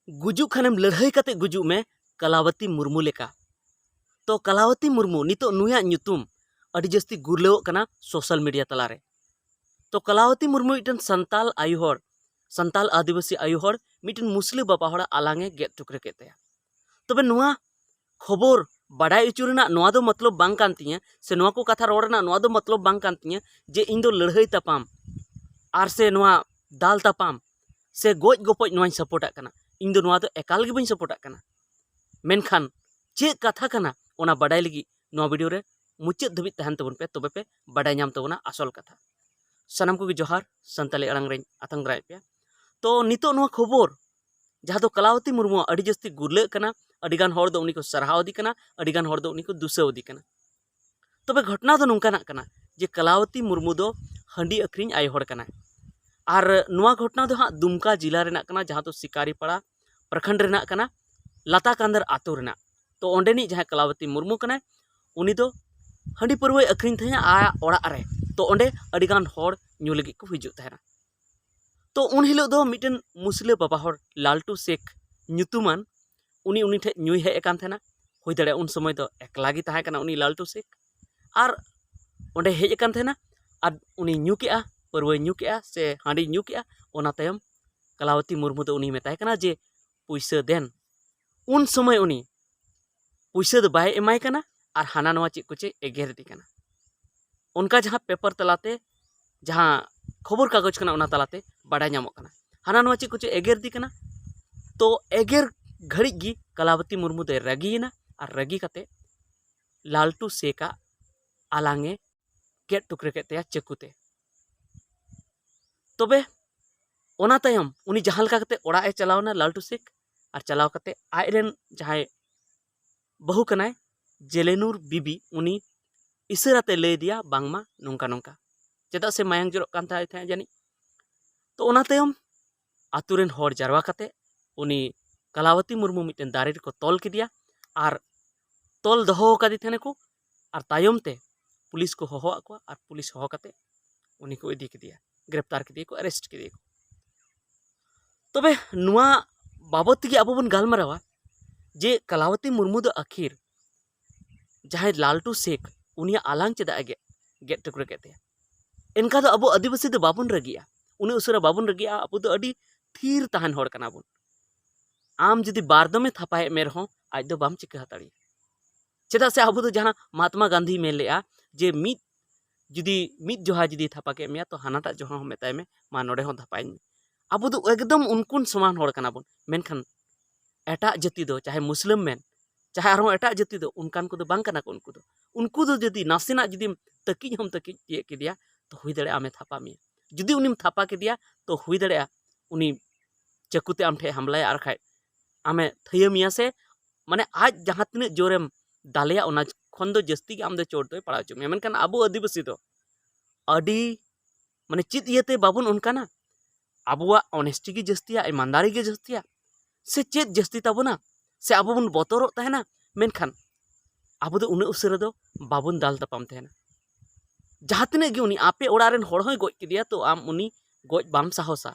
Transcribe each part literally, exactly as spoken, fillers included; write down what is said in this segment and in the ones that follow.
ᱜᱩᱡᱩᱜ ᱠᱷᱟᱱᱮᱢ ᱞᱟᱹᱲᱦᱟᱹᱭ ᱠᱟᱛᱮ ᱜᱩᱡᱩᱜ ᱢᱮ ᱠᱟᱞᱟᱣᱚᱛᱤ ᱢᱩᱨᱢᱩ ᱞᱮᱠᱟ᱾ ᱛᱚ ᱠᱟᱞᱟᱣᱚᱛᱤ ᱢᱩᱨᱢᱩ ᱱᱤᱛᱚᱜ ᱱᱩᱭᱟᱜ ᱧᱩᱛᱩᱢ ᱟᱹᱰᱤ ᱡᱟᱹᱥᱛᱤ ᱜᱩᱨᱞᱟᱹᱣᱚᱜ ᱠᱟᱱᱟ ᱥᱳᱥᱟᱞ ᱢᱤᱰᱤᱭᱟ ᱛᱟᱞᱟᱨᱮ᱾ ᱛᱚ ᱠᱟᱞᱟᱣᱚᱛᱤ ᱢᱩᱨᱢᱩ ᱢᱤᱫᱴᱮᱱ ᱥᱟᱱᱛᱟᱞ ᱟᱭᱳ ᱦᱚᱲ, ᱥᱟᱱᱛᱟᱞ ᱟᱹᱫᱤᱵᱟᱹᱥᱤ ᱟᱭᱳ ᱦᱚᱲ ᱢᱤᱫᱴᱮᱱ ᱢᱩᱥᱞᱟᱹ ᱵᱟᱵᱟ ᱦᱚᱲᱟᱜ ᱟᱞᱟᱝ ᱮ ᱜᱮᱫ ᱴᱩᱠᱨᱟᱹ ᱠᱮᱫ ᱛᱟᱭᱟ᱾ ᱛᱚᱵᱮ ᱱᱚᱣᱟ ᱠᱷᱚᱵᱚᱨ ᱵᱟᱰᱟᱭ ᱦᱚᱪᱚ ᱨᱮᱱᱟᱜ ᱱᱚᱣᱟ ᱫᱚ ᱢᱚᱛᱞᱚᱵ ᱵᱟᱝ ᱠᱟᱱ ᱛᱤᱧᱟᱹ, ᱥᱮ ᱱᱚᱣᱟ ᱠᱚ ᱠᱟᱛᱷᱟ ᱨᱚᱲ ᱨᱮᱱᱟᱜ ᱱᱚᱣᱟ ᱫᱚ ᱢᱚᱛᱞᱚᱵ ᱵᱟᱝ ᱠᱟᱱ ᱛᱤᱧᱟᱹ ᱡᱮ ᱤᱧ ᱫᱚ ᱞᱟᱹᱲᱦᱟᱹᱭ ᱛᱟᱯᱟᱢ ᱟᱨ ᱥᱮ ᱱᱚᱣᱟ ᱫᱟᱞ ᱛᱟᱯᱟᱢ ᱥᱮ ᱜᱚᱡ ᱜᱚᱯᱚᱡ ᱱᱚᱣᱟᱧ ᱥᱟᱯᱳᱨᱴᱟᱜ ᱠᱟᱱᱟ᱾ ᱤᱧ ᱫᱚ ᱱᱚᱣᱟ ᱫᱚ ᱮᱠᱟᱞ ᱜᱮ ᱵᱟᱹᱧ ᱥᱟᱯᱳᱨᱴᱟᱜ ᱠᱟᱱᱟ᱾ ᱢᱮᱱᱠᱷᱟᱱ ᱪᱮᱫ ᱠᱟᱛᱷᱟ ᱠᱟᱱᱟ ᱚᱱᱟ ᱵᱟᱰᱟᱭ ᱞᱟᱹᱜᱤᱫ ᱱᱚᱣᱟ ᱵᱷᱤᱰᱤᱭᱳ ᱨᱮ ᱢᱩᱪᱟᱹᱫ ᱫᱷᱟᱹᱵᱤᱡ ᱛᱟᱦᱮᱱ ᱛᱟᱵᱚᱱ ᱯᱮ, ᱛᱚᱵᱮ ᱯᱮ ᱵᱟᱰᱟᱭ ᱧᱟᱢ ᱛᱟᱵᱚᱱᱟ ᱟᱥᱚᱞ ᱠᱟᱛᱷᱟ᱾ ᱥᱟᱱᱟᱢ ᱠᱚᱜᱮ ᱡᱚᱦᱟᱨ, ᱥᱟᱱᱛᱟᱞᱤ ᱟᱲᱟᱝ ᱨᱮᱧ ᱟᱛᱟᱝ ᱫᱟᱨᱟᱢᱮᱫ ᱯᱮᱭᱟ᱾ ᱛᱚ ᱱᱤᱛᱚᱜ ᱱᱚᱣᱟ ᱠᱷᱚᱵᱚᱨ ᱡᱟᱦᱟᱸ ᱫᱚ ᱠᱟᱞᱟᱣᱚᱛᱤ ᱢᱩᱨᱢᱩᱣᱟᱜ ᱟᱹᱰᱤ ᱡᱟᱹᱥᱛᱤ ᱜᱩᱨᱞᱟᱹᱜ ᱠᱟᱱᱟ, ᱟᱹᱰᱤᱜᱟᱱ ᱦᱚᱲ ᱫᱚ ᱩᱱᱤ ᱠᱚ ᱥᱟᱨᱦᱟᱣ ᱮᱫᱮ ᱠᱟᱱᱟ, ᱟᱹᱰᱤᱜᱟᱱ ᱦᱚᱲ ᱫᱚ ᱩᱱᱤ ᱠᱚ ᱫᱩᱥᱟᱹᱣ ᱮᱫᱮ ᱠᱟᱱᱟ᱾ ᱛᱚᱵᱮ ᱜᱷᱚᱴᱚᱱᱟ ᱫᱚ ᱱᱚᱝᱠᱟᱱᱟᱜ ᱠᱟᱱᱟ ᱡᱮ ᱠᱟᱞᱟᱣᱚᱛᱤ ᱢᱩᱨᱢᱩ ᱫᱚ ᱦᱟᱺᱰᱤ ᱟᱹᱠᱷᱨᱤᱧ ᱟᱭᱳ ᱦᱚᱲ ᱠᱟᱱᱟᱭ᱾ ᱟᱨ ᱱᱚᱣᱟ ᱜᱷᱚᱴᱚᱱᱟ ᱫᱚ ᱦᱟᱸᱜ ᱫᱩᱢᱠᱟ ᱡᱮᱞᱟ ᱨᱮᱱᱟᱜ ᱠᱟᱱᱟ, ᱡᱟᱦᱟᱸ ᱫᱚ ᱥᱤᱠᱟᱨᱤᱯᱟᱲᱟ ᱯᱨᱚᱠᱷᱚᱸᱰ ᱨᱮᱱᱟᱜ ᱠᱟᱱᱟ, ᱞᱟᱛᱟ ᱠᱟᱸᱫᱟᱨ ᱟᱛᱳ ᱨᱮᱱᱟᱜ᱾ ᱛᱚ ᱚᱸᱰᱮᱱᱤᱡ ᱡᱟᱦᱟᱸᱭ ᱠᱟᱞᱟᱣᱚᱛᱤ ᱢᱩᱨᱢᱩ ᱠᱟᱱᱟᱭ, ᱩᱱᱤ ᱫᱚ ᱦᱟᱺᱰᱤ ᱯᱟᱹᱨᱣᱟᱹᱭ ᱟᱹᱠᱷᱨᱤᱧ ᱛᱟᱦᱮᱸᱜᱼᱟ ᱟᱭᱟᱜ ᱚᱲᱟᱜ ᱨᱮ᱾ ᱛᱚ ᱚᱸᱰᱮ ᱟᱹᱰᱤᱜᱟᱱ ᱦᱚᱲ ᱧᱩ ᱞᱟᱹᱜᱤᱫ ᱠᱚ ᱦᱤᱡᱩᱜ ᱛᱟᱦᱮᱱᱟ᱾ ᱛᱚ ᱩᱱ ᱦᱤᱞᱳᱜ ᱫᱚ ᱢᱤᱫᱴᱮᱱ ᱢᱩᱥᱞᱟᱹ ᱵᱟᱵᱟ ᱦᱚᱲ ᱞᱟᱞᱴᱩ ᱥᱮᱠ ᱧᱩᱛᱩᱢᱟᱱ, ᱩᱱᱤ ᱩᱱᱤ ᱴᱷᱮᱱ ᱧᱩᱭ ᱦᱮᱡ ᱟᱠᱟᱱ ᱛᱟᱦᱮᱱᱟ᱾ ᱦᱩᱭ ᱫᱟᱲᱮᱭᱟᱜᱼᱟ ᱩᱱ ᱥᱚᱢᱚᱭ ᱫᱚ ᱮᱠᱞᱟ ᱜᱮ ᱛᱟᱦᱮᱸ ᱠᱟᱱᱟ ᱩᱱᱤ ᱞᱟᱞᱴᱩ ᱥᱮᱠ᱾ ᱟᱨ ᱚᱸᱰᱮ ᱦᱮᱡ ᱟᱠᱟᱱ ᱛᱟᱦᱮᱱᱟ ᱟᱨ ᱩᱱᱤ ᱧᱩ ᱠᱮᱜᱼᱟ, ᱯᱟᱹᱨᱣᱟᱹᱭ ᱧᱩ ᱠᱮᱜᱼᱟ ᱥᱮ ᱦᱟᱺᱰᱤ ᱧᱩ ᱠᱮᱜᱼᱟ᱾ ᱚᱱᱟ ᱛᱟᱭᱚᱢ ᱠᱟᱞᱟᱣᱚᱛᱤ ᱢᱩᱨᱢᱩ ᱫᱚ ᱩᱱᱤ ᱢᱮᱛᱟᱭ ᱠᱟᱱᱟ ᱡᱮ ᱯᱩᱭᱥᱟᱹ ᱫᱮᱱ᱾ ᱩᱱ ᱥᱚᱢᱚᱭ ᱩᱱᱤ ᱯᱩᱭᱥᱟᱹ ᱫᱚ ᱵᱟᱭ ᱮᱢᱟᱭ ᱠᱟᱱᱟ ᱟᱨ ᱦᱟᱱᱟ ᱱᱚᱣᱟ ᱪᱮᱫ ᱠᱚᱪᱚᱭ ᱮᱜᱮᱨᱮᱫᱮ ᱠᱟᱱᱟ᱾ ᱚᱱᱠᱟ ᱡᱟᱦᱟᱸ ᱯᱮᱯᱟᱨ ᱛᱟᱞᱟᱛᱮ, ᱡᱟᱦᱟᱸ ᱠᱷᱚᱵᱚᱨ ᱠᱟᱜᱚᱡᱽ ᱠᱟᱱᱟ, ᱚᱱᱟ ᱛᱟᱞᱟᱛᱮ ᱵᱟᱰᱟᱭ ᱧᱟᱢᱚᱜ ᱠᱟᱱᱟ᱾ ᱦᱟᱱᱟ ᱱᱚᱣᱟ ᱪᱮᱫ ᱠᱚᱪᱚ ᱮᱜᱮᱨᱮᱫᱮ ᱠᱟᱱᱟ᱾ ᱛᱚ ᱮᱜᱮᱨ ᱜᱷᱟᱹᱲᱤᱡ ᱜᱮ ᱠᱟᱞᱟᱵᱚᱛᱤ ᱢᱩᱨᱢᱩ ᱫᱚᱭ ᱨᱟᱹᱜᱤᱭᱮᱱᱟ ᱟᱨ ᱨᱟᱹᱜᱤ ᱠᱟᱛᱮ ᱞᱟᱞᱴᱩ ᱥᱮᱠᱟᱜ ᱟᱞᱟᱝ ᱮ ᱜᱮᱫ ᱴᱩᱠᱨᱟᱹ ᱠᱮᱫ ᱛᱟᱭᱟ ᱪᱟᱹᱠᱩ ᱛᱮ᱾ ᱛᱚᱵᱮ ᱚᱱᱟ ᱛᱟᱭᱚᱢ ᱩᱱᱤ ᱡᱟᱦᱟᱸ ᱞᱮᱠᱟ ᱠᱟᱛᱮ ᱚᱲᱟᱜ ᱮ ᱪᱟᱞᱟᱣ ᱮᱱᱟ ᱞᱟᱞᱴᱩ ᱥᱮᱠ, ᱟᱨ ᱪᱟᱞᱟᱣ ᱠᱟᱛᱮ ᱟᱡᱨᱮᱱ ᱡᱟᱦᱟᱸᱭ ᱵᱟᱹᱦᱩ ᱠᱟᱱᱟᱭ ᱡᱮᱞᱮᱱᱩᱨ ᱵᱤᱵᱤ, ᱩᱱᱤ ᱤᱥᱟᱹᱨᱟ ᱛᱮ ᱞᱟᱹᱭ ᱟᱫᱮᱭᱟ ᱵᱟᱝᱢᱟ ᱱᱚᱝᱠᱟ ᱱᱚᱝᱠᱟ, ᱪᱮᱫᱟᱜ ᱥᱮ ᱢᱟᱭᱟᱝ ᱡᱚᱨᱚᱜ ᱠᱟᱱ ᱛᱟᱭ ᱛᱟᱦᱮᱸᱫ ᱡᱟᱹᱱᱤᱡ᱾ ᱛᱚ ᱚᱱᱟ ᱛᱟᱭᱚᱢ ᱟᱛᱳ ᱨᱮᱱ ᱦᱚᱲ ᱡᱟᱨᱣᱟ ᱠᱟᱛᱮ ᱩᱱᱤ ᱠᱟᱞᱟᱣᱚᱛᱤ ᱢᱩᱨᱢᱩ ᱢᱤᱫᱴᱮᱱ ᱫᱟᱨᱮ ᱨᱮᱠᱚ ᱛᱚᱞ ᱠᱮᱫᱮᱭᱟ ᱟᱨ ᱛᱚᱞ ᱫᱚᱦᱚ ᱟᱠᱟᱫᱮ ᱛᱟᱦᱮᱱᱟᱠᱚ᱾ ᱟᱨ ᱛᱟᱭᱚᱢ ᱛᱮ ᱯᱩᱞᱤᱥ ᱠᱚ ᱦᱚᱦᱚᱣᱟᱫ ᱠᱚᱣᱟ ᱟᱨ ᱯᱩᱞᱤᱥ ᱦᱚᱦᱚ ᱠᱟᱛᱮ ᱩᱱᱤ ᱠᱚ ᱤᱫᱤ ᱠᱮᱫᱮᱭᱟ, ᱜᱨᱮᱯᱛᱟᱨ ᱠᱮᱫᱮᱭᱟ ᱠᱚ, ᱟᱨᱮᱥᱴ ᱠᱮᱫᱮᱭᱟ ᱠᱚ᱾ ᱛᱚᱵᱮ ᱱᱚᱣᱟ ᱵᱟᱵᱚᱫ ᱛᱮᱜᱮ ᱟᱵᱚ ᱵᱚᱱ ᱜᱟᱞᱢᱟᱨᱟᱣᱟ ᱡᱮ ᱠᱟᱞᱟᱣᱚᱛᱤ ᱢᱩᱨᱢᱩ ᱫᱚ ᱟᱹᱠᱷᱤᱨ ᱡᱟᱦᱟᱸᱭ ᱞᱟᱞᱴᱩ ᱥᱮᱠᱷ, ᱩᱱᱤᱭᱟᱜ ᱟᱞᱟᱝ ᱪᱮᱫᱟᱜ ᱮ ᱜᱮᱫ, ᱜᱮᱫ ᱴᱩᱠᱨᱟᱹ ᱠᱮᱫ ᱛᱟᱭᱟ? ᱮᱱᱠᱟ ᱫᱚ ᱟᱵᱚ ᱟᱹᱫᱤᱵᱟᱹᱥᱤ ᱫᱚ ᱵᱟᱵᱚᱱ ᱨᱟᱹᱜᱤᱜᱼᱟ, ᱩᱱᱟᱹᱜ ᱩᱥᱟᱹᱨᱟ ᱵᱟᱵᱚᱱ ᱨᱟᱹᱜᱤᱜᱼᱟ᱾ ᱟᱵᱚ ᱫᱚ ᱟᱹᱰᱤ ᱛᱷᱤᱨ ᱛᱟᱦᱮᱱ ᱦᱚᱲ ᱠᱟᱱᱟ ᱵᱚᱱ᱾ ᱟᱢ ᱡᱩᱫᱤ ᱵᱟᱨ ᱫᱚᱢᱮ ᱛᱷᱟᱯᱟᱭᱮᱫ ᱢᱮ ᱨᱮᱦᱚᱸ, ᱟᱡ ᱫᱚ ᱵᱟᱢ ᱪᱤᱠᱟᱹ ᱦᱟᱛᱟᱲᱮᱭᱟ᱾ ᱪᱮᱫᱟᱜ ᱥᱮ ᱟᱵᱚ ᱫᱚ ᱡᱟᱦᱟᱸ ᱢᱟᱦᱟᱛᱢᱟ ᱜᱟᱱᱫᱷᱤᱭ ᱢᱮᱱ ᱞᱮᱫᱼᱟ ᱡᱮ ᱢᱤᱫ, ᱡᱩᱫᱤ ᱢᱤᱫ ᱡᱚᱦᱟ ᱡᱩᱫᱤ ᱛᱷᱟᱯᱟ ᱠᱮᱫ ᱢᱮᱭᱟ, ᱛᱚ ᱦᱟᱱᱟᱴᱟᱜ ᱡᱚᱦᱟ ᱦᱚᱸ ᱢᱮᱛᱟᱭ ᱢᱮ, ᱢᱟ ᱱᱚᱰᱮ ᱦᱚᱸ ᱛᱷᱟᱯᱟᱧ ᱢᱮ᱾ ᱟᱵᱚ ᱫᱚ ᱮᱠᱫᱚᱢ ᱩᱱᱠᱩᱱ ᱥᱚᱢᱟᱱ ᱦᱚᱲ ᱠᱟᱱᱟ ᱵᱚᱱ, ᱢᱮᱱᱠᱷᱟᱱ ᱮᱴᱟᱜ ᱡᱟᱹᱛᱤ ᱫᱚ, ᱪᱟᱦᱮ ᱢᱩᱥᱞᱟᱹᱢ ᱢᱮᱱ, ᱪᱟᱦᱮ ᱟᱨᱦᱚᱸ ᱮᱴᱟᱜ ᱡᱟᱹᱛᱤ ᱫᱚ, ᱚᱱᱠᱟᱱ ᱠᱚᱫᱚ ᱵᱟᱝ ᱠᱟᱱᱟ ᱠᱚ᱾ ᱩᱱᱠᱩ ᱫᱚ, ᱩᱱᱠᱩ ᱫᱚ ᱡᱩᱫᱤ ᱱᱟᱥᱮᱱᱟᱜ ᱡᱩᱫᱤᱢ ᱛᱟᱹᱠᱤᱡ ᱦᱚᱸᱢ ᱛᱟᱹᱠᱤᱡ ᱛᱤᱭᱟᱹᱜ ᱠᱮᱫᱮᱭᱟ, ᱛᱚ ᱦᱩᱭ ᱫᱟᱲᱮᱭᱟᱜᱼᱟ ᱟᱢᱮ ᱛᱷᱟᱯᱟ ᱢᱮᱭᱟ᱾ ᱡᱩᱫᱤ ᱩᱱᱤᱢ ᱛᱷᱟᱯᱟ ᱠᱮᱫᱮᱭᱟ, ᱛᱚ ᱦᱩᱭ ᱫᱟᱲᱮᱭᱟᱜᱼᱟ ᱩᱱᱤ ᱪᱟᱹᱠᱩ ᱛᱮ ᱟᱢ ᱴᱷᱮᱱ ᱦᱟᱢᱞᱟᱭᱟ, ᱟᱨ ᱠᱷᱟᱡ ᱟᱢᱮ ᱛᱷᱟᱹᱭᱟᱹ ᱢᱮᱭᱟ ᱥᱮ, ᱢᱟᱱᱮ ᱟᱡ ᱡᱟᱦᱟᱸ ᱛᱤᱱᱟᱹᱜ ᱡᱳᱨᱮᱢ ᱫᱟᱞᱮᱭᱟ, ᱚᱱᱟ ᱠᱷᱚᱱ ᱫᱚ ᱡᱟᱹᱥᱛᱤ ᱜᱮ ᱟᱢ ᱫᱚ ᱪᱳᱴ ᱫᱚᱭ ᱯᱟᱲᱟᱣ ᱦᱚᱪᱚ ᱢᱮᱭᱟ᱾ ᱢᱮᱱᱠᱷᱟᱱ ᱟᱵᱚ ᱟᱹᱫᱤᱵᱟᱹᱥᱤ ᱫᱚ ᱟᱹᱰᱤ, ᱢᱟᱱᱮ ᱪᱮᱫ ᱤᱭᱟᱹᱛᱮ ᱵᱟᱵᱚᱱ ᱚᱱᱠᱟᱱᱟ? ᱟᱵᱚᱣᱟᱜ ᱚᱱᱮᱥᱴᱤ ᱜᱮ ᱡᱟᱹᱥᱛᱤᱭᱟ, ᱤᱢᱟᱱᱫᱟᱨᱤ ᱜᱮ ᱡᱟᱹᱥᱛᱤᱭᱟ, ᱥᱮ ᱪᱮᱫ ᱡᱟᱹᱥᱛᱤ ᱛᱟᱵᱚᱱᱟ? ᱥᱮ ᱟᱵᱚ ᱵᱚᱱ ᱵᱚᱛᱚᱨᱚᱜ ᱛᱟᱦᱮᱱᱟ? ᱢᱮᱱᱠᱷᱟᱱ ᱟᱵᱚ ᱫᱚ ᱩᱱᱟᱹᱜ ᱩᱥᱟᱹᱨᱟ ᱫᱚ ᱵᱟᱵᱚᱱ ᱫᱟᱞ ᱛᱟᱯᱟᱢ ᱛᱟᱦᱮᱱᱟ᱾ ᱡᱟᱦᱟᱸ ᱛᱤᱱᱟᱹᱜ ᱜᱮ ᱩᱱᱤ ᱟᱯᱮ ᱚᱲᱟᱜ ᱨᱮᱱ ᱦᱚᱲ ᱦᱚᱸᱭ ᱜᱚᱡ ᱠᱮᱫᱮᱭᱟ, ᱛᱚ ᱟᱢ ᱩᱱᱤ ᱜᱚᱡ ᱵᱟᱢ ᱥᱟᱦᱚᱥᱟ᱾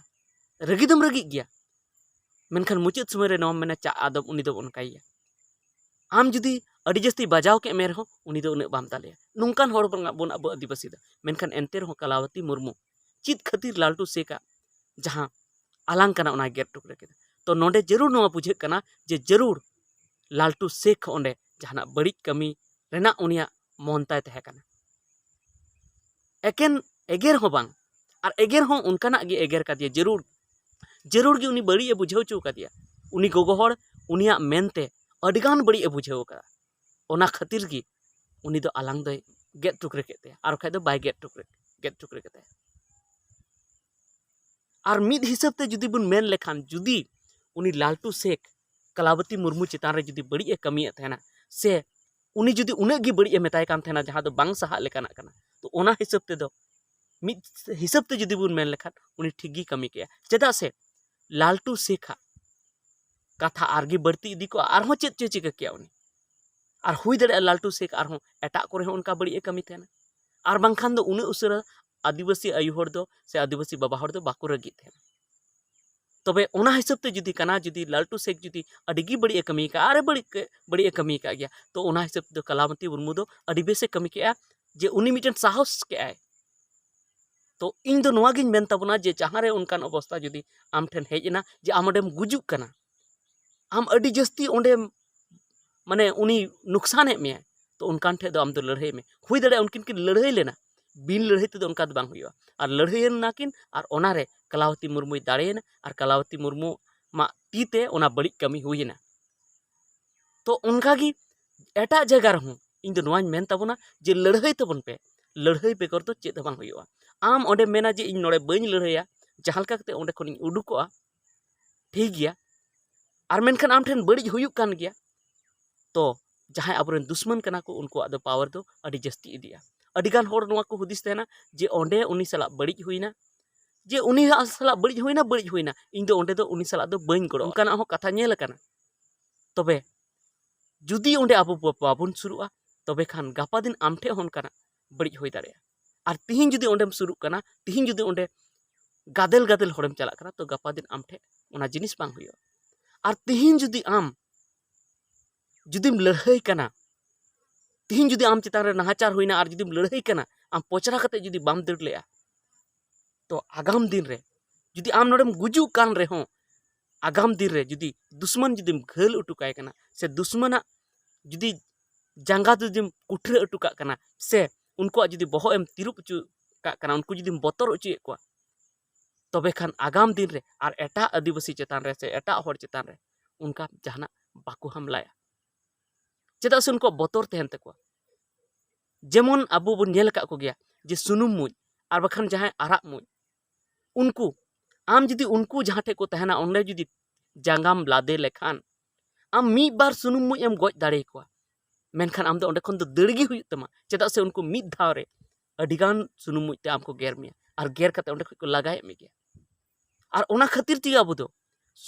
ᱨᱟᱹᱜᱤ ᱫᱚᱢ ᱨᱟᱹᱜᱤᱜ ᱜᱮᱭᱟ, ᱢᱮᱱᱠᱷᱟᱱ ᱢᱩᱪᱟᱹᱫ ᱥᱚᱢᱚᱭ ᱨᱮ ᱱᱚᱣᱟᱢ ᱢᱮᱱᱟ, ᱪᱟ ᱟᱫᱚ ᱩᱱᱤ ᱫᱚ ᱚᱱᱠᱟᱭᱮᱭᱟ᱾ ᱟᱢ ᱡᱩᱫᱤ ᱟᱹᱰᱤ ᱡᱟᱹᱥᱛᱤ ᱵᱟᱡᱟᱣ ᱠᱮᱫ ᱢᱮ ᱨᱮᱦᱚᱸ, ᱩᱱᱤ ᱫᱚ ᱩᱱᱟᱹᱜ ᱵᱟᱢ ᱫᱟᱞᱮᱭᱟ᱾ ᱱᱚᱝᱠᱟᱱ ᱦᱚᱲ ᱵᱚᱱ ᱟᱵᱚ ᱟᱹᱫᱤᱵᱟᱹᱥᱤ ᱫᱚ᱾ ᱢᱮᱱᱠᱷᱟᱱ ᱮᱱᱛᱮ ᱨᱮᱦᱚᱸ ᱠᱟᱞᱟᱣᱚᱛᱤ ᱢᱩᱨᱢᱩ ᱪᱮᱫ ᱠᱷᱟᱹᱛᱤᱨ ᱞᱟᱞᱴᱩ ᱥᱮᱠᱷ ᱟᱜ ᱡᱟᱦᱟᱸ ᱟᱞᱟᱝ ᱠᱟᱱᱟ, ᱚᱱᱟᱭ ᱜᱮᱫ ᱴᱩᱠᱨᱟᱹ ᱠᱮᱫᱟ? ᱛᱚ ᱱᱚᱰᱮ ᱡᱟᱹᱨᱩᱲ ᱱᱚᱣᱟ ᱵᱩᱡᱷᱟᱹᱜ ᱠᱟᱱᱟ ᱡᱮ ᱡᱟᱹᱨᱩᱲ ᱞᱟᱞᱴᱩ ᱥᱮᱠᱷ ᱚᱸᱰᱮ ᱡᱟᱦᱟᱱᱟᱜ ᱵᱟᱹᱲᱤᱡ ᱠᱟᱹᱢᱤ ᱨᱮᱱᱟᱜ ᱩᱱᱤᱭᱟᱜ ᱢᱚᱱ ᱛᱟᱭ ᱛᱟᱦᱮᱸ ᱠᱟᱱᱟ᱾ ᱮᱠᱮᱱ ᱮᱜᱮᱨ ᱦᱚᱸ ᱵᱟᱝ, ᱟᱨ ᱮᱜᱮᱨ ᱦᱚᱸ ᱚᱱᱠᱟᱱᱟᱜ ᱜᱮ ᱮᱜᱮᱨ ᱠᱟᱫᱮᱭᱟ, ᱡᱟᱹᱨᱩᱲ, ᱡᱟᱹᱨᱩᱲ ᱜᱮ ᱩᱱᱤ ᱵᱟᱹᱲᱤᱡ ᱮ ᱵᱩᱡᱷᱟᱹᱣ ᱦᱚᱪᱚ ᱠᱟᱫᱮᱭᱟ᱾ ᱩᱱᱤ ᱜᱚᱜᱚ ᱦᱚᱲ ᱩᱱᱤᱭᱟᱜ ᱢᱮᱱᱛᱮ ᱟᱹᱰᱤᱜᱟᱱ ᱵᱟᱹᱲᱤᱡ ᱮ ᱵᱩᱡᱷᱟᱹᱣ ᱠᱟᱫᱟ᱾ ᱚᱱᱟ ᱠᱷᱟᱹᱛᱤᱨ ᱜᱮ ᱩᱱᱤ ᱫᱚ ᱟᱞᱟᱝ ᱫᱚᱭ ᱜᱮᱫ ᱴᱩᱠᱨᱟᱹ ᱠᱮᱫ ᱛᱟᱭᱟ, ᱟᱨ ᱵᱟᱠᱷᱟᱡ ᱫᱚ ᱵᱟᱭ ᱜᱮᱫ ᱴᱩᱠᱨᱟᱹ, ᱜᱮᱫ ᱴᱩᱠᱨᱟᱹ ᱠᱮᱫ ᱛᱟᱭᱟ᱾ ᱟᱨ ᱢᱤᱫ ᱦᱤᱥᱟᱹᱵ ᱛᱮ ᱡᱩᱫᱤ ᱵᱚᱱ ᱢᱮᱱ ᱞᱮᱠᱷᱟᱱ, ᱡᱩᱫᱤ ᱩᱱᱤ ᱞᱟᱞᱴᱩ ᱥᱮᱠᱷ ᱠᱟᱞᱟᱵᱚᱛᱤ ᱢᱩᱨᱢᱩ ᱪᱮᱛᱟᱱ ᱨᱮ ᱡᱩᱫᱤ ᱵᱟᱹᱲᱤᱡ ᱮ ᱠᱟᱹᱢᱤᱭᱮᱫ ᱛᱟᱦᱮᱱᱟ, ᱥᱮ ᱩᱱᱤ ᱡᱩᱫᱤ ᱩᱱᱟᱹᱜ ᱜᱮ ᱵᱟᱹᱲᱤᱡ ᱮ ᱢᱮᱛᱟᱭ ᱠᱟᱱ ᱛᱟᱦᱮᱱᱟ, ᱡᱟᱦᱟᱸ ᱫᱚ ᱵᱟᱝ ᱥᱟᱦᱟᱜ ᱞᱮᱠᱟᱱᱟᱜ ᱠᱟᱱᱟ, ᱛᱚ ᱚᱱᱟ ᱦᱤᱥᱟᱹᱵ ᱛᱮᱫᱚ, ᱢᱤᱫ ᱦᱤᱥᱟᱹᱵ ᱛᱮ ᱡᱩᱫᱤ ᱵᱚᱱ ᱢᱮᱱ ᱞᱮᱠᱷᱟᱱ, ᱩᱱᱤ ᱴᱷᱤᱠ ᱜᱮ ᱠᱟᱹᱢᱤ ᱠᱮᱭᱟ᱾ ᱪᱮᱫᱟᱜ ᱥᱮ ᱞᱟᱞᱴᱩ ᱥᱮᱠᱷ ᱟᱜ ᱠᱟᱛᱷᱟ ᱟᱨᱜᱮ ᱵᱟᱹᱲᱛᱤ ᱤᱫᱤ ᱠᱚᱜᱼᱟ, ᱟᱨᱦᱚᱸ ᱪᱮᱫ ᱪᱚᱭ ᱪᱤᱠᱟᱹ ᱠᱮᱭᱟ ᱩᱱᱤ᱾ ᱟᱨ ᱦᱩᱭ ᱫᱟᱲᱮᱭᱟᱜᱼᱟ ᱞᱟᱞᱴᱩ ᱥᱮᱠᱷ ᱟᱨᱦᱚᱸ ᱮᱴᱟᱜ ᱠᱚᱨᱮ ᱦᱚᱸ ᱚᱱᱠᱟ ᱵᱟᱹᱲᱤᱡ ᱮ ᱠᱟᱹᱢᱤ ᱛᱟᱦᱮᱱᱟ᱾ ᱟᱨ ᱵᱟᱝᱠᱷᱟᱱ ᱫᱚ ᱩᱱᱟᱹᱜ ᱩᱥᱟᱹᱨᱟ ᱟᱹᱫᱤᱵᱟᱹᱥᱤ ᱟᱭᱳ ᱦᱚᱲ ᱫᱚ ᱥᱮ ᱟᱹᱫᱤᱵᱟᱹᱥᱤ ᱵᱟᱵᱟ ᱦᱚᱲ ᱫᱚ ᱵᱟᱠᱚ ᱨᱟᱹᱜᱤᱜ ᱛᱟᱦᱮᱱᱟ᱾ ᱛᱚᱵᱮ ᱚᱱᱟ ᱦᱤᱥᱟᱹᱵ ᱛᱮ ᱡᱩᱫᱤ ᱠᱟᱱᱟ, ᱡᱩᱫᱤ ᱞᱟᱞᱴᱩ ᱥᱮᱠ ᱡᱩᱫᱤ ᱟᱹᱰᱤ ᱜᱮ ᱵᱟᱹᱲᱤᱡ ᱮ ᱠᱟᱹᱢᱤ ᱠᱟᱜᱼᱟ, ᱟᱨ ᱮ ᱵᱟᱹᱲᱤᱡ ᱠᱮ- ᱵᱟᱹᱲᱤᱡ ᱮ ᱠᱟᱹᱢᱤ ᱠᱟᱜ ᱜᱮᱭᱟ, ᱛᱚ ᱚᱱᱟ ᱦᱤᱥᱟᱹᱵ ᱛᱮᱫᱚ ᱠᱟᱞᱟᱵᱚᱛᱤ ᱢᱩᱨᱢᱩ ᱫᱚ ᱟᱹᱰᱤ ᱵᱮᱥ ᱮ ᱠᱟᱹᱢᱤ ᱠᱮᱜᱼᱟ, ᱡᱮ ᱩᱱᱤ ᱢᱤᱫᱴᱮᱱ ᱥᱟᱦᱚᱥ ᱠᱮᱜᱼᱟᱭ᱾ ᱛᱚ ᱤᱧ ᱫᱚ ᱱᱚᱣᱟ ᱜᱤᱧ ᱢᱮᱱ ᱛᱟᱵᱚᱱᱟ, ᱡᱮ ᱡᱟᱦᱟᱸ ᱨᱮ ᱚᱱᱠᱟᱱ ᱚᱵᱚᱥᱛᱟ ᱡᱩᱫᱤ ᱟᱢ ᱴᱷᱮᱱ ᱦᱮᱡ ᱮᱱᱟ, ᱡᱮ ᱟᱢ ᱚᱸᱰᱮᱢ ᱜᱩᱡᱩᱜ ᱠᱟᱱᱟ, ᱟᱢ ᱟᱹᱰᱤ ᱡᱟᱹᱥᱛᱤ ᱚᱸᱰᱮ, ᱢᱟᱱᱮ, ᱩᱱᱤ ᱱᱩᱠᱥᱟᱱᱮᱫ ᱢᱮᱭᱟᱭ, ᱛᱚ ᱚᱱᱠᱟᱱ ᱴᱷᱮᱡ ᱫᱚ ᱟᱢ ᱫᱚ ᱞᱟᱹᱲᱦᱟᱹᱭ ᱢᱮ᱾ ᱦᱩᱭ ᱫᱟᱲᱮᱭᱟᱜᱼᱟ ᱩᱱᱠᱤᱱ ᱠᱤᱱ ᱞᱟᱹᱲᱦᱟᱹᱭ ᱞᱮᱱᱟ, ᱵᱤᱱ ᱞᱟᱹᱲᱦᱟᱹᱭ ᱛᱮᱫᱚ ᱚᱱᱠᱟ ᱫᱚ ᱵᱟᱝ ᱦᱩᱭᱩᱜᱼᱟ᱾ ᱟᱨ ᱞᱟᱹᱲᱦᱟᱹᱭ ᱮᱱᱟ ᱠᱤᱱ, ᱟᱨ ᱚᱱᱟᱨᱮ ᱠᱟᱞᱟᱣᱚᱛᱤ ᱢᱩᱨᱢᱩᱭ ᱫᱟᱲᱮᱭᱮᱱᱟ, ᱟᱨ ᱠᱟᱞᱟᱣᱚᱛᱤ ᱢᱩᱨᱢᱩ ᱢᱟ ᱛᱤ ᱛᱮ ᱚᱱᱟ ᱵᱟᱹᱲᱤᱡ ᱠᱟᱹᱢᱤ ᱦᱩᱭᱮᱱᱟ᱾ ᱛᱚ ᱚᱱᱠᱟᱜᱮ ᱮᱴᱟᱜ ᱡᱟᱭᱜᱟ ᱨᱮᱦᱚᱸ ᱤᱧ ᱫᱚ ᱱᱚᱣᱟᱧ ᱢᱮᱱ ᱛᱟᱵᱚᱱᱟ, ᱡᱮ ᱞᱟᱹᱲᱦᱟᱹᱭ ᱛᱟᱵᱚᱱ ᱯᱮ, ᱞᱟᱹᱲᱦᱟᱹᱭ ᱵᱮᱜᱚᱨ ᱫᱚ ᱪᱮᱫ ᱦᱚᱸ ᱵᱟᱝ ᱦᱩᱭᱩᱜᱼᱟ᱾ ᱟᱢ ᱚᱸᱰᱮᱢ ᱢᱮᱱᱟ ᱡᱮ ᱤᱧ ᱱᱚᱰᱮ ᱵᱟᱹᱧ ᱞᱟᱹᱲᱦᱟᱹᱭᱟ, ᱡᱟᱦᱟᱸ ᱞᱮᱠᱟ ᱠᱟᱛᱮ ᱚᱸᱰᱮ ᱠᱷᱚᱱᱤᱧ ᱩᱰᱩᱠᱚᱜᱼᱟ, ᱴᱷᱤᱠ ᱜᱮᱭᱟ, ᱟᱨ ᱢᱮᱱᱠᱷᱟᱱ ᱟᱢ ᱴᱷᱮᱱ ᱵᱟᱹᱲᱤᱡ ᱦᱩᱭᱩᱜ ᱠᱟᱱ ᱜᱮᱭᱟ, ᱛᱚ ᱡᱟᱦᱟᱸᱭ ᱟᱵᱚᱨᱮᱱ ᱫᱩᱥᱢᱟᱱ ᱠᱟᱱᱟ ᱠᱚ, ᱩᱱᱠᱩᱣᱟᱜ ᱫᱚ ᱯᱟᱣᱟᱨ ᱫᱚ ᱟᱹᱰᱤ ᱡᱟᱹᱥᱛᱤ ᱤᱫᱤᱜᱼᱟ᱾ ᱟᱹᱰᱤᱜᱟᱱ ᱦᱚᱲ ᱱᱚᱣᱟ ᱠᱚ ᱦᱩᱫᱤᱥ ᱛᱟᱦᱮᱱᱟ ᱡᱮ ᱚᱸᱰᱮ ᱩᱱᱤ ᱥᱟᱞᱟᱜ ᱵᱟᱹᱲᱤᱡ ᱦᱩᱭᱱᱟ, ᱡᱮ ᱩᱱᱤ ᱥᱟᱞᱟᱜ ᱵᱟᱹᱲᱤᱡ ᱦᱩᱭᱱᱟ, ᱵᱟᱹᱲᱤᱡ ᱦᱩᱭᱱᱟ, ᱤᱧ ᱫᱚ ᱚᱸᱰᱮ ᱫᱚ ᱩᱱᱤ ᱥᱟᱞᱟᱜ ᱫᱚ ᱵᱟᱹᱧ ᱜᱚᱲᱚᱜᱼᱟ, ᱚᱱᱠᱟᱱᱟᱜ ᱦᱚᱸ ᱠᱟᱛᱷᱟ ᱧᱮᱞ ᱟᱠᱟᱱᱟ᱾ ᱛᱚᱵᱮ ᱡᱩᱫᱤ ᱚᱸᱰᱮ ᱟᱵᱚ ᱵᱟ- ᱵᱟᱵᱚᱱ ᱥᱩᱨᱩᱜᱼᱟ, ᱛᱚᱵᱮ ᱠᱷᱟᱱ ᱜᱟᱯᱟ ᱫᱤᱱ ᱟᱢ ᱴᱷᱮᱱ ᱦᱚᱸ ᱚᱱᱠᱟᱱᱟᱜ ᱵᱟᱹᱲᱤᱡ ᱦᱩᱭ ᱫᱟᱲᱮᱭᱟᱜᱼᱟ᱾ ᱟᱨ ᱛᱤᱦᱤᱧ ᱡᱩᱫᱤ ᱚᱸᱰᱮᱢ ᱥᱩᱨᱩᱜ ᱠᱟᱱᱟ, ᱛᱤᱦᱤᱧ ᱡᱩᱫᱤ ᱚᱸᱰᱮ ᱜᱟᱫᱮᱞ ᱜᱟᱫᱮᱞ ᱦᱚᱲᱮᱢ ᱪᱟᱞᱟᱜ ᱠᱟᱱᱟ, ᱛᱚ ᱜᱟᱯᱟ ᱫᱤᱱ ᱟᱢ ᱴᱷᱮᱱ ᱚᱱᱟ ᱡᱤᱱᱤᱥ ᱵᱟᱝ ᱦᱩᱭᱩᱜᱼᱟ᱾ ᱟᱨ ᱛᱤᱦᱤᱧ ᱡᱩᱫᱤ ᱟᱢ ᱡᱩᱫᱤᱢ ᱞᱟᱹᱲᱦᱟᱹᱭ ᱠᱟᱱᱟ, ᱛᱤᱦᱤᱧ ᱡᱩᱫᱤ ᱟᱢ ᱪᱮᱛᱟᱱ ᱨᱮ ᱱᱟᱦᱟᱪᱟᱨ ᱦᱩᱭᱱᱟ ᱟᱨ ᱡᱩᱫᱤᱢ ᱞᱟᱹᱲᱦᱟᱹᱭ ᱠᱟᱱᱟ, ᱟᱢ ᱯᱚᱪᱨᱟ ᱠᱟᱛᱮ ᱡᱩᱫᱤ ᱵᱟᱢ ᱫᱟᱹᱲ ᱞᱮᱜᱼᱟ, ᱛᱚ ᱟᱜᱟᱢ ᱫᱤᱱ ᱨᱮ ᱡᱩᱫᱤ ᱟᱢ ᱱᱚᱰᱮᱢ ᱜᱩᱡᱩᱜ ᱠᱟᱱ ᱨᱮᱦᱚᱸ, ᱟᱜᱟᱢ ᱫᱤᱱ ᱨᱮ ᱡᱩᱫᱤ ᱫᱩᱥᱢᱟᱱ ᱡᱩᱫᱤᱢ ᱜᱷᱟᱹᱞ ᱦᱚᱴᱚ ᱠᱟᱭ ᱠᱟᱱᱟ, ᱥᱮ ᱫᱩᱥᱢᱟᱱᱟᱜ ᱡᱩᱫᱤ ᱡᱟᱸᱜᱟ ᱡᱩᱫᱤᱢ ᱠᱩᱴᱨᱟᱹ ᱦᱚᱴᱚ ᱠᱟᱜ ᱠᱟᱱᱟ, ᱥᱮ ᱩᱱᱠᱩᱣᱟᱜ ᱡᱩᱫᱤ ᱵᱚᱦᱚᱜ ᱮᱢ ᱛᱤᱨᱩᱵ ᱦᱚᱪᱚ ᱠᱟᱜ ᱠᱟᱱᱟ, ᱩᱱᱠᱩ ᱡᱩᱫᱤᱢ ᱵᱚᱛᱚᱨ ᱦᱚᱪᱚᱭᱮᱫ ᱠᱚᱣᱟ, ᱛᱚᱵᱮ ᱠᱷᱟᱱ ᱟᱜᱟᱢ ᱫᱤᱱ ᱨᱮ ᱟᱨ ᱮᱴᱟᱜ ᱟᱹᱫᱤᱵᱟᱹᱥᱤ ᱪᱮᱛᱟᱱ ᱨᱮ ᱥᱮ ᱮᱴᱟᱜ ᱦᱚᱲ ᱪᱮᱛᱟᱱ ᱨᱮ ᱚᱱᱠᱟ ᱡᱟᱦᱟᱱᱟᱜ ᱵᱟᱠᱚ ᱦᱟᱢᱞᱟᱭᱟ᱾ ᱪᱮᱫᱟᱜ ᱥᱮ ᱩᱱᱠᱩᱣᱟᱜ ᱵᱚᱛᱚᱨ ᱛᱟᱦᱮᱱ ᱛᱟᱠᱚᱣᱟ᱾ ᱡᱮᱢᱚᱱ ᱟᱵᱚ ᱵᱚᱱ ᱧᱮᱞ ᱟᱠᱟᱫ ᱠᱚᱜᱮᱭᱟ ᱡᱮ ᱥᱩᱱᱩᱢ ᱢᱩᱡ ᱟᱨ ᱵᱟᱠᱷᱟᱱ ᱡᱟᱦᱟᱸᱭ ᱟᱨᱟᱜ ᱢᱩᱡ, ᱩᱱᱠᱩ, ᱟᱢ ᱡᱩᱫᱤ ᱩᱱᱠᱩ ᱡᱟᱦᱟᱸ ᱴᱷᱮᱡ ᱠᱚ ᱛᱟᱦᱮᱱᱟ, ᱚᱸᱰᱮ ᱡᱩᱫᱤ ᱡᱟᱸᱜᱟᱢ ᱞᱟᱫᱮ ᱞᱮᱠᱷᱟᱱ, ᱟᱢ ᱢᱤᱫ ᱵᱟᱨ ᱥᱩᱱᱩᱢ ᱢᱩᱡ ᱮᱢ ᱜᱚᱡ ᱫᱟᱲᱮ ᱟᱠᱚᱣᱟ, ᱢᱮᱱᱠᱷᱟᱱ ᱟᱢ ᱫᱚ ᱚᱸᱰᱮ ᱠᱷᱚᱱ ᱫᱚ ᱫᱟᱹᱲ ᱜᱮ ᱦᱩᱭᱩᱜ ᱛᱟᱢᱟ᱾ ᱪᱮᱫᱟᱜ ᱥᱮ ᱩᱱᱠᱩ ᱢᱤᱫ ᱫᱷᱟᱣ ᱨᱮ ᱟᱹᱰᱤᱜᱟᱱ ᱥᱩᱱᱩᱢ ᱢᱩᱡ ᱛᱮ ᱟᱢ ᱠᱚ ᱜᱮᱨ ᱢᱮᱭᱟ, ᱟᱨ ᱜᱮᱨ ᱠᱟᱛᱮ ᱚᱸᱰᱮ ᱠᱷᱚᱡ ᱠᱚ ᱞᱟᱜᱟᱭᱮᱫ ᱢᱮᱜᱮᱭᱟ᱾ ᱟᱨ ᱚᱱᱟ ᱠᱷᱟᱹᱛᱤᱨ ᱛᱮᱜᱮ ᱟᱵᱚ ᱫᱚ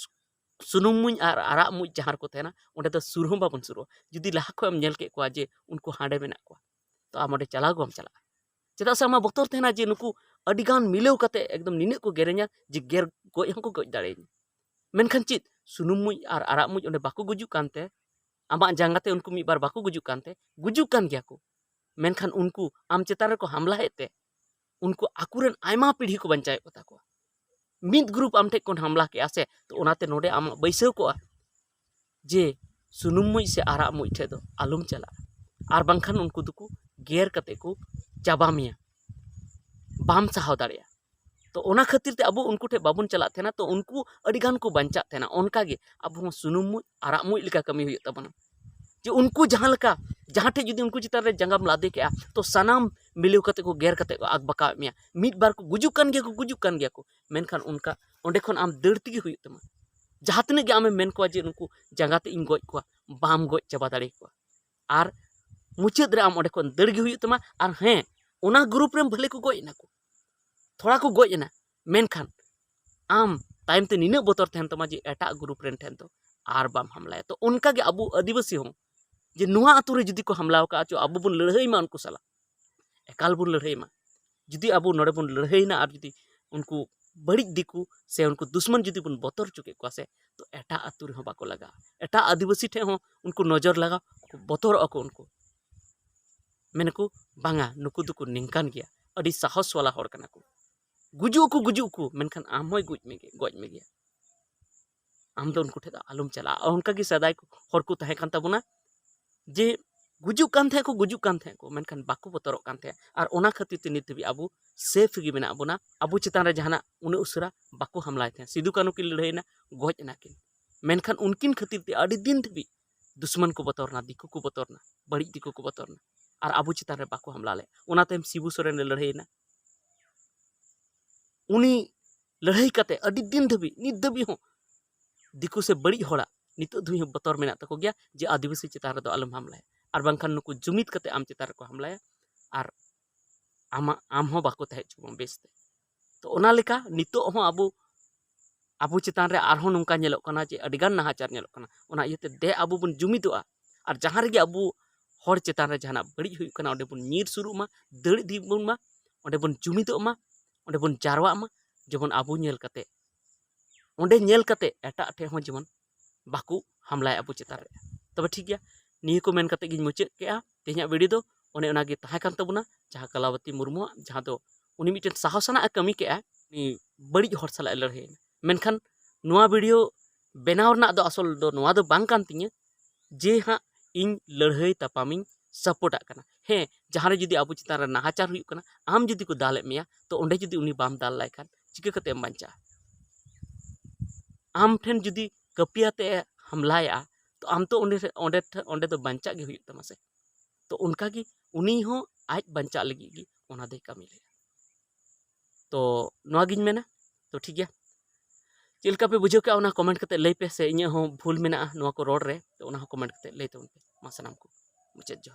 ᱥᱩᱱᱩᱢ ᱢᱩᱡ ᱟᱨ ᱟᱨᱟᱜ ᱢᱩᱡ ᱡᱟᱦᱟᱸ ᱨᱮᱠᱚ ᱛᱟᱦᱮᱱᱟ, ᱚᱸᱰᱮ ᱫᱚ ᱥᱩᱨ ᱦᱚᱸ ᱵᱟᱵᱚᱱ ᱥᱩᱨᱩᱜᱼᱟ᱾ ᱡᱩᱫᱤ ᱞᱟᱦᱟ ᱠᱷᱚᱡ ᱮᱢ ᱧᱮᱞ ᱠᱮᱫ ᱠᱚᱣᱟ ᱡᱮ ᱩᱱᱠᱩ ᱦᱟᱸᱰᱮ ᱢᱮᱱᱟᱜ ᱠᱚᱣᱟ, ᱛᱚ ᱟᱢ ᱚᱸᱰᱮ ᱪᱟᱞᱟᱣ ᱜᱮ ᱵᱟᱢ ᱪᱟᱞᱟᱜᱼᱟ᱾ ᱪᱮᱫᱟᱜ ᱥᱮ ᱟᱢᱟᱜ ᱵᱚᱛᱚᱨ ᱛᱟᱦᱮᱱᱟ ᱡᱮ ᱱᱩᱠᱩ ᱟᱹᱰᱤ ᱜᱟᱱ ᱢᱤᱞᱟᱹᱣ ᱠᱟᱛᱮ ᱮᱠᱫᱚᱢ ᱱᱤᱱᱟᱹᱜ ᱠᱚ ᱜᱮᱨᱮᱧᱟ ᱡᱮ ᱜᱮᱨ ᱜᱚᱡ ᱦᱚᱸᱠᱚ ᱜᱚᱡ ᱫᱟᱲᱮᱭᱟᱹᱧᱟ᱾ ᱢᱮᱱᱠᱷᱟᱱ ᱪᱮᱫ ᱥᱩᱱᱩᱢ ᱢᱩᱡ ᱟᱨ ᱟᱨᱟᱜ ᱢᱩᱡ ᱚᱸᱰᱮ ᱵᱟᱠᱚ ᱜᱩᱡᱩᱜ ᱠᱟᱱᱛᱮ, ᱟᱢᱟᱜ ᱡᱟᱸᱜᱟ ᱛᱮ ᱩᱱᱠᱩ ᱢᱤᱫ ᱵᱟᱨ ᱵᱟᱠᱚ ᱜᱩᱡᱩᱜ ᱠᱟᱱᱛᱮ, ᱜᱩᱡᱩᱜ ᱠᱟᱱ ᱜᱮᱭᱟ ᱠᱚ᱾ ᱢᱮᱱᱠᱷᱟᱱ ᱩᱱᱠᱩ ᱟᱢ ᱪᱮᱛᱟᱱ ᱨᱮᱠᱚ ᱦᱟᱢᱞᱟᱭᱮᱫ ᱛᱮ ᱩᱱᱠᱩ ᱟᱠᱚᱨᱮᱱ ᱟᱭᱢᱟ ᱯᱤᱲᱦᱤ ᱠᱚ ᱵᱟᱧᱪᱟᱣᱮᱫ ᱠᱚ ᱛᱟᱠᱚᱣᱟ᱾ ᱢᱤᱫ ᱜᱨᱩᱯ ᱟᱢ ᱴᱷᱮᱱ ᱠᱷᱚᱱ ᱦᱟᱢᱞᱟ ᱠᱮᱜᱼᱟ ᱥᱮ, ᱛᱚ ᱚᱱᱟᱛᱮ ᱱᱚᱰᱮ ᱟᱢᱟᱜ ᱵᱟᱹᱭᱥᱟᱹᱣ ᱠᱚᱜᱼᱟ ᱡᱮ ᱥᱩᱱᱩᱢ ᱢᱩᱡ ᱥᱮ ᱟᱨᱟᱜ ᱢᱩᱡ ᱴᱷᱮᱱ ᱫᱚ ᱟᱞᱚᱢ ᱪᱟᱞᱟᱜᱼᱟ, ᱟᱨ ᱵᱟᱝᱠᱷᱟᱱ ᱩᱱᱠᱩ ᱫᱚᱠᱚ ᱜᱮᱨ ᱠᱟᱛᱮ ᱠᱚ ᱪᱟᱵᱟ ᱢᱮᱭᱟ, ᱵᱟᱢ ᱥᱟᱦᱟᱣ ᱫᱟᱲᱮᱭᱟᱜᱼᱟ᱾ ᱛᱚ ᱚᱱᱟ ᱠᱷᱟᱹᱛᱤᱨ ᱛᱮ ᱟᱵᱚ ᱩᱱᱠᱩ ᱴᱷᱮᱱ ᱵᱟᱵᱚᱱ ᱪᱟᱞᱟᱜ ᱛᱟᱦᱮᱱᱟ, ᱛᱚ ᱩᱱᱠᱩ ᱟᱹᱰᱤ ᱜᱟᱱ ᱠᱚ ᱵᱟᱧᱪᱟᱜ ᱛᱟᱦᱮᱱᱟ᱾ ᱚᱱᱠᱟ ᱜᱮ ᱟᱵᱚ ᱦᱚᱸ ᱥᱩᱱᱩᱢ ᱢᱩᱡ ᱟᱨᱟᱜ ᱢᱩᱡ ᱞᱮᱠᱟ ᱠᱟᱹᱢᱤ ᱦᱩᱭᱩᱜ ᱛᱟᱵᱚᱱᱟ, ᱡᱮ ᱩᱱᱠᱩ ᱡᱟᱦᱟᱸ ᱞᱮᱠᱟ ᱡᱟᱦᱟᱸ ᱴᱷᱮᱱ ᱡᱩᱫᱤ ᱩᱱᱠᱩ ᱪᱮᱛᱟᱱ ᱨᱮ ᱡᱟᱸᱜᱟᱢ ᱞᱟᱫᱮ ᱠᱮᱜᱼᱟ, ᱛᱚ ᱥᱟᱱᱟᱢ ᱢᱤᱞᱟᱹᱣ ᱠᱟᱛᱮ ᱠᱚ ᱜᱮᱨ ᱠᱟᱛᱮ ᱠᱚ ᱟᱠᱵᱟᱠᱟᱣᱮᱫ ᱢᱮᱭᱟ᱾ ᱢᱤᱫ ᱵᱟᱨ ᱠᱚ ᱜᱩᱡᱩᱜ ᱠᱟᱱ ᱜᱮᱭᱟ ᱠᱚ, ᱜᱩᱡᱩᱜ ᱠᱟᱱ ᱜᱮᱭᱟ ᱠᱚ, ᱢᱮᱱᱠᱷᱟᱱ ᱚᱱᱠᱟ ᱚᱸᱰᱮ ᱠᱷᱚᱱ ᱟᱢ ᱫᱟᱹᱲ ᱛᱮᱜᱮ ᱦᱩᱭᱩᱜ ᱛᱟᱢᱟ᱾ ᱡᱟᱦᱟᱸ ᱛᱤᱱᱟᱹᱜ ᱜᱮ ᱟᱢᱮᱢ ᱢᱮᱱ ᱠᱚᱣᱟ ᱡᱮ ᱱᱩᱠᱩ ᱡᱟᱸᱜᱟ ᱛᱮ ᱤᱧ ᱜᱚᱡ ᱠᱚᱣᱟ, ᱵᱟᱢ ᱜᱚᱡ ᱪᱟᱵᱟ ᱫᱟᱲᱮ ᱠᱚᱣᱟ᱾ ᱟᱨ ᱢᱩᱪᱟᱹᱫ ᱨᱮ ᱟᱢ ᱚᱸᱰᱮ ᱠᱷᱚᱱ ᱫᱟᱹᱲ ᱜᱮ ᱦᱩᱭᱩᱜ ᱛᱟᱢᱟ᱾ ᱟᱨ ᱦᱮᱸ, ᱚᱱᱟ ᱜᱨᱩᱯ ᱨᱮᱱ ᱵᱷᱟᱞᱮ ᱠᱚ ᱜᱚᱡ ᱮᱱᱟ ᱠᱚ, ᱛᱷᱚᱲᱟ ᱠᱚ ᱜᱚᱡ ᱮᱱᱟ, ᱢᱮᱱᱠᱷᱟᱱ ᱟᱢ ᱛᱟᱭᱚᱢ ᱛᱮ ᱱᱤᱱᱟᱹᱜ ᱵᱚᱛᱚᱨ ᱛᱟᱦᱮᱱ ᱛᱟᱢᱟ ᱡᱮ ᱮᱴᱟᱜ ᱜᱨᱩᱯ ᱨᱮᱱ ᱴᱷᱮᱱ ᱫᱚ ᱟᱨ ᱵᱟᱢ ᱦᱟᱢᱞᱟᱭᱟ᱾ ᱛᱚ ᱚᱱᱠᱟ ᱜᱮ ᱟᱵᱚ ᱟᱹᱫᱤᱵᱟᱹᱥᱤ ᱦᱚᱸ, ᱡᱮ ᱱᱚᱣᱟ ᱟᱛᱳ ᱨᱮ ᱡᱩᱫᱤ ᱠᱚ ᱦᱟᱢᱞᱟ ᱟᱠᱟᱫᱼᱟ, ᱪᱚ ᱟᱵᱚ ᱵᱚᱱ ᱞᱟᱹᱲᱦᱟᱹᱭ ᱢᱟ ᱩᱱᱠᱩ ᱥᱟᱞᱟᱜ, ᱮᱠᱟᱞ ᱵᱚᱱ ᱞᱟᱹᱲᱦᱟᱹᱭ ᱢᱟ᱾ ᱡᱩᱫᱤ ᱟᱵᱚ ᱱᱚᱰᱮ ᱵᱚᱱ ᱞᱟᱹᱲᱦᱟᱹᱭᱱᱟ ᱟᱨ ᱡᱩᱫᱤ ᱩᱱᱠᱩ ᱵᱟᱹᱲᱤᱡ ᱫᱤᱠᱩ ᱥᱮ ᱩᱱᱠᱩ ᱫᱩᱥᱢᱚᱱ ᱡᱩᱫᱤ ᱵᱚᱱ ᱵᱚᱛᱚᱨ ᱦᱚᱪᱚ ᱠᱮᱫ ᱠᱚᱣᱟ ᱥᱮ, ᱛᱚ ᱮᱴᱟᱜ ᱟᱹᱛᱩ ᱨᱮᱦᱚᱸ ᱵᱟᱠᱚ ᱞᱟᱜᱟᱜᱼᱟ᱾ ᱮᱴᱟᱜ ᱟᱹᱫᱤᱵᱟᱹᱥᱤ ᱴᱷᱮᱱ ᱦᱚᱸ ᱩᱱᱠᱩ ᱱᱚᱡᱚᱨ ᱞᱟᱜᱟᱣ, ᱩᱱᱠᱩ ᱵᱚᱛᱚᱨᱚᱜᱼᱟ ᱠᱚ᱾ ᱩᱱᱠᱩ ᱢᱮᱱᱟᱠᱚ, "ᱵᱟᱝᱟ, ᱱᱩᱠᱩ ᱫᱚᱠᱚ ᱱᱤᱝᱠᱟᱱ ᱜᱮᱭᱟ, ᱟᱹᱰᱤ ᱥᱟᱦᱚᱥ ᱣᱟᱞᱟ ᱦᱚᱲ ᱠᱟᱱᱟ ᱠᱚ᱾ ᱜᱩᱡᱩᱜ ᱟᱠᱚ, ᱜᱩᱡᱩᱜ ᱟᱠᱚ, ᱢᱮᱱᱠᱷᱟᱱ ᱟᱢ ᱦᱚᱸᱭ ᱜᱚᱡ ᱢᱮᱜᱮ, ᱜᱚᱡ ᱢᱮᱜᱮᱭᱟ᱾ ᱟᱢ ᱫᱚ ᱩᱱᱠᱩ ᱴᱷᱮᱱ ᱫᱚ ᱟᱞᱚᱢ ᱪᱟᱞᱟᱜᱼᱟ᱾" ᱚᱱᱠᱟ ᱜᱮ ᱥᱮᱫᱟᱭ ᱠᱚ, ᱦᱚᱲ ᱠᱚ ᱛᱟᱦᱮᱸ ᱠᱟᱱ ᱛᱟᱵᱚᱱᱟ, ᱡᱮ ᱜᱩᱡᱩᱜ ᱠᱟᱱ ᱛᱟᱦᱮᱸᱫ ᱠᱚ, ᱜᱩᱡᱩᱜ ᱠᱟᱱ ᱛᱟᱦᱮᱸᱫ ᱠᱚ, ᱢᱮᱱᱠᱷᱟᱱ ᱵᱟᱠᱚ ᱵᱚᱛᱚᱨᱚᱜ ᱠᱟᱱ ᱛᱟᱦᱮᱸᱫ᱾ ᱟᱨ ᱚᱱᱟ ᱠᱷᱟᱹᱛᱤᱨ ᱛᱮ ᱱᱤᱛ ᱫᱷᱟᱹᱵᱤᱡ ᱟᱵᱚ ᱥᱮᱯᱷ ᱜᱮ ᱢᱮᱱᱟᱜ ᱵᱚᱱᱟ᱾ ᱟᱵᱚ ᱪᱮᱛᱟᱱ ᱨᱮ ᱡᱟᱦᱟᱱᱟᱜ ᱩᱱᱟᱹᱜ ᱩᱥᱟᱹᱨᱟ ᱵᱟᱠᱚ ᱦᱟᱢᱞᱟᱭ ᱛᱟᱦᱮᱸᱫ᱾ ᱥᱤᱫᱩ ᱠᱟᱹᱱᱦᱩ ᱠᱤᱱ ᱞᱟᱹᱲᱦᱟᱹᱭᱮᱱᱟ, ᱜᱚᱡ ᱮᱱᱟ ᱠᱤᱱ, ᱢᱮᱱᱠᱷᱟᱱ ᱩᱱᱠᱤᱱ ᱠᱷᱟᱹᱛᱤᱨ ᱛᱮ ᱟᱹᱰᱤ ᱫᱤᱱ ᱫᱷᱟᱹᱵᱤᱡ ᱫᱩᱥᱢᱟᱱ ᱠᱚ ᱵᱚᱛᱚᱨ ᱮᱱᱟ, ᱫᱤᱠᱩ ᱠᱚ ᱵᱚᱛᱚᱨ ᱮᱱᱟ, ᱵᱟᱹᱲᱤᱡ ᱫᱤᱠᱩ ᱠᱚ ᱵᱚᱛᱚᱨ ᱮᱱᱟ, ᱟᱨ ᱟᱵᱚ ᱪᱮᱛᱟᱱ ᱨᱮ ᱵᱟᱠᱚ ᱦᱟᱢᱞᱟ ᱞᱮᱫ᱾ ᱚᱱᱟ ᱛᱟᱭᱚᱢ ᱥᱤᱵᱩ ᱥᱚᱨᱮᱱ ᱮ ᱞᱟᱹᱲᱦᱟᱹᱭᱮᱱᱟ᱾ ᱩᱱᱤ ᱞᱟᱹᱲᱦᱟᱹᱭ ᱠᱟᱛᱮ ᱟᱹᱰᱤ ᱫᱤᱱ ᱫᱷᱟᱹᱵᱤᱡ, ᱱᱤᱛ ᱫᱷᱟᱹᱵᱤᱡ ᱦᱚᱸ ᱫᱤᱠᱩ ᱥᱮ ᱵᱟᱹᱲᱤᱡ ᱦᱚᱲᱟᱜ ᱱᱤᱛᱚᱜ ᱫᱷᱟᱹᱵᱤᱡ ᱦᱚᱸ ᱵᱚᱛᱚᱨ ᱢᱮᱱᱟᱜ ᱛᱟᱠᱚ ᱜᱮᱭᱟ ᱡᱮ ᱟᱹᱫᱤᱵᱟᱹᱥᱤ ᱪᱮᱛᱟᱱ ᱨᱮᱫᱚ ᱟᱞᱚᱢ ᱦᱟᱢᱞᱟᱭᱟ, ᱟᱨ ᱵᱟᱝᱠᱷᱟᱱ ᱱᱩᱠᱩ ᱡᱩᱢᱤᱫ ᱠᱟᱛᱮ ᱟᱢ ᱪᱮᱛᱟᱱ ᱨᱮᱠᱚ ᱦᱟᱢᱞᱟᱭᱟ, ᱟᱨ ᱟᱢᱟᱜ, ᱟᱢ ᱦᱚᱸ ᱵᱟᱠᱚ ᱛᱟᱦᱮᱸ ᱦᱚᱪᱚ ᱵᱚᱱ ᱵᱮᱥᱛᱮ᱾ ᱛᱚ ᱚᱱᱟ ᱞᱮᱠᱟ ᱱᱤᱛᱚᱜ ᱦᱚᱸ ᱟᱵᱚ, ᱟᱵᱚ ᱪᱮᱛᱟᱱ ᱨᱮ ᱟᱨᱦᱚᱸ ᱱᱚᱝᱠᱟ ᱧᱮᱞᱚᱜ ᱠᱟᱱᱟ ᱡᱮ ᱟᱹᱰᱤᱜᱟᱱ ᱱᱟᱦᱟᱪᱟᱨ ᱧᱮᱞᱚᱜ ᱠᱟᱱᱟ᱾ ᱚᱱᱟ ᱤᱭᱟᱹᱛᱮ ᱫᱮ ᱟᱵᱚ ᱵᱚᱱ ᱡᱩᱢᱤᱫᱚᱜᱼᱟ, ᱟᱨ ᱡᱟᱦᱟᱸ ᱨᱮᱜᱮ ᱟᱵᱚ ᱦᱚᱲ ᱪᱮᱛᱟᱱ ᱨᱮ ᱡᱟᱦᱟᱱᱟᱜ ᱵᱟᱹᱲᱤᱡ ᱦᱩᱭᱩᱜ ᱠᱟᱱᱟ, ᱚᱸᱰᱮ ᱵᱚᱱ ᱧᱤᱨ ᱥᱩᱨᱩᱜ ᱢᱟ, ᱫᱟᱹᱲ ᱤᱫᱤ ᱵᱚᱱ ᱢᱟ, ᱚᱸᱰᱮ ᱵᱚᱱ ᱡᱩᱢᱤᱫᱚᱜ ᱢᱟ, ᱚᱸᱰᱮ ᱵᱚᱱ ᱡᱟᱨᱣᱟᱜ ᱢᱟ, ᱡᱮᱢᱚᱱ ᱟᱵᱚ ᱧᱮᱞ ᱠᱟᱛᱮ, ᱚᱸᱰᱮ ᱧᱮᱞ ᱠᱟᱛᱮ ᱮᱴᱟᱜ ᱴᱷᱮᱱ ᱦᱚᱸ ᱡᱮᱢᱚᱱ ᱵᱟᱠᱚ ᱦᱟᱢᱞᱟᱭᱟ ᱟᱵᱚ ᱪᱮᱛᱟᱱ ᱨᱮ᱾ ᱛᱚᱵᱮ ᱴᱷᱤᱠ ᱜᱮᱭᱟ, ᱱᱤᱭᱟᱹ ᱠᱚ ᱢᱮᱱ ᱠᱟᱛᱮ ᱜᱤᱧ ᱢᱩᱪᱟᱹᱫ ᱠᱮᱜᱼᱟ ᱛᱮᱦᱮᱧᱟᱜ ᱵᱷᱤᱰᱤᱭᱳ ᱫᱚ᱾ ᱚᱱᱮ ᱚᱱᱟᱜᱮ ᱛᱟᱦᱮᱸ ᱠᱟᱱ ᱛᱟᱵᱚᱱᱟ, ᱡᱟᱦᱟᱸ ᱠᱟᱞᱟᱵᱚᱛᱤ ᱢᱩᱨᱢᱩᱣᱟᱜ, ᱡᱟᱦᱟᱸ ᱫᱚ ᱩᱱᱤ ᱢᱤᱫᱴᱮᱱ ᱥᱟᱦᱚᱥ ᱟᱱᱟᱜ ᱮ ᱠᱟᱹᱢᱤ ᱠᱮᱜᱼᱟ, ᱩᱱᱤ ᱵᱟᱹᱲᱤᱡ ᱦᱚᱲ ᱥᱟᱞᱟᱜ ᱮ ᱞᱟᱹᱲᱦᱟᱹᱭᱮᱱᱟ᱾ ᱢᱮᱱᱠᱷᱟᱱ ᱱᱚᱣᱟ ᱵᱷᱤᱰᱤᱭᱳ ᱵᱮᱱᱟᱣ ᱨᱮᱱᱟᱜ ᱫᱚ ᱟᱥᱚᱞ ᱫᱚ ᱱᱚᱣᱟ ᱫᱚ ᱵᱟᱝ ᱠᱟᱱ ᱛᱤᱧᱟᱹ ᱡᱮ ᱦᱟᱸᱜ ᱤᱧ ᱞᱟᱹᱲᱦᱟᱹᱭ ᱛᱟᱯᱟᱢᱤᱧ ᱥᱟᱯᱳᱨᱴᱟᱜ ᱠᱟᱱᱟ᱾ ᱦᱮᱸ, ᱡᱟᱦᱟᱸ ᱨᱮ ᱡᱩᱫᱤ ᱟᱵᱚ ᱪᱮᱛᱟᱱ ᱨᱮ ᱱᱟᱦᱟᱪᱟᱨ ᱦᱩᱭᱩᱜ ᱠᱟᱱᱟ, ᱟᱢ ᱡᱩᱫᱤ ᱠᱚ ᱫᱟᱞᱮᱫ ᱢᱮᱭᱟ, ᱛᱚ ᱚᱸᱰᱮ ᱡᱩᱫᱤ ᱩᱱᱤ ᱵᱟᱢ ᱫᱟᱞ ᱞᱟᱭ ᱠᱷᱟᱱ ᱪᱤᱠᱟᱹ ᱠᱟᱛᱮ ᱮᱢ ᱵᱟᱧᱪᱟᱜᱼᱟ? ᱟᱢ ᱴᱷᱮᱱ ᱡᱩᱫᱤ ᱠᱟᱹᱯᱤᱭᱟᱛᱮ ᱮ ᱦᱟᱢᱞᱟᱭᱮᱜᱼᱟ, ᱛᱚ ᱟᱢ ᱛᱚ ᱚᱸᱰᱮ ᱚᱸᱰᱮ ᱴᱷᱮ- ᱚᱸᱰᱮ ᱫᱚ ᱵᱟᱧᱪᱟᱜ ᱜᱮ ᱦᱩᱭᱩᱜ ᱛᱟᱢᱟ ᱥᱮ᱾ ᱛᱚ ᱚᱱᱠᱟᱜᱮ ᱩᱱᱤ ᱦᱚᱸ ᱟᱡ ᱵᱟᱧᱪᱟᱜ ᱞᱟᱹᱜᱤᱫ ᱜᱮ ᱚᱱᱟ ᱫᱚᱭ ᱠᱟᱹᱢᱤ ᱞᱮᱫᱟ᱾ ᱛᱚ ᱱᱚᱣᱟ ᱜᱤᱧ ᱢᱮᱱᱟ᱾ ᱛᱚ ᱴᱷᱤᱠ ᱜᱮᱭᱟ, ᱪᱮᱫ ᱞᱮᱠᱟ ᱯᱮ ᱵᱩᱡᱷᱟᱹᱣ ᱠᱮᱜᱼᱟ ᱚᱱᱟ ᱠᱚᱢᱮᱱᱴ ᱠᱟᱛᱮ ᱞᱟᱹᱭ ᱯᱮ, ᱥᱮ ᱤᱧᱟᱹᱜ ᱦᱚᱸ ᱵᱷᱩᱞ ᱢᱮᱱᱟᱜᱼᱟ ᱱᱚᱣᱟ ᱠᱚ ᱨᱚᱲ ᱨᱮ, ᱛᱚ ᱚᱱᱟ ᱦᱚᱸ ᱠᱚᱢᱮᱱᱴ ᱠᱟᱛᱮ ᱞᱟᱹᱭ ᱛᱟᱵᱚᱱ ᱯᱮ᱾ ᱢᱟ ᱥᱟᱱᱟᱢ ᱠᱚ ᱢᱩᱪᱟᱹᱫ ᱡᱚᱦᱟᱨ᱾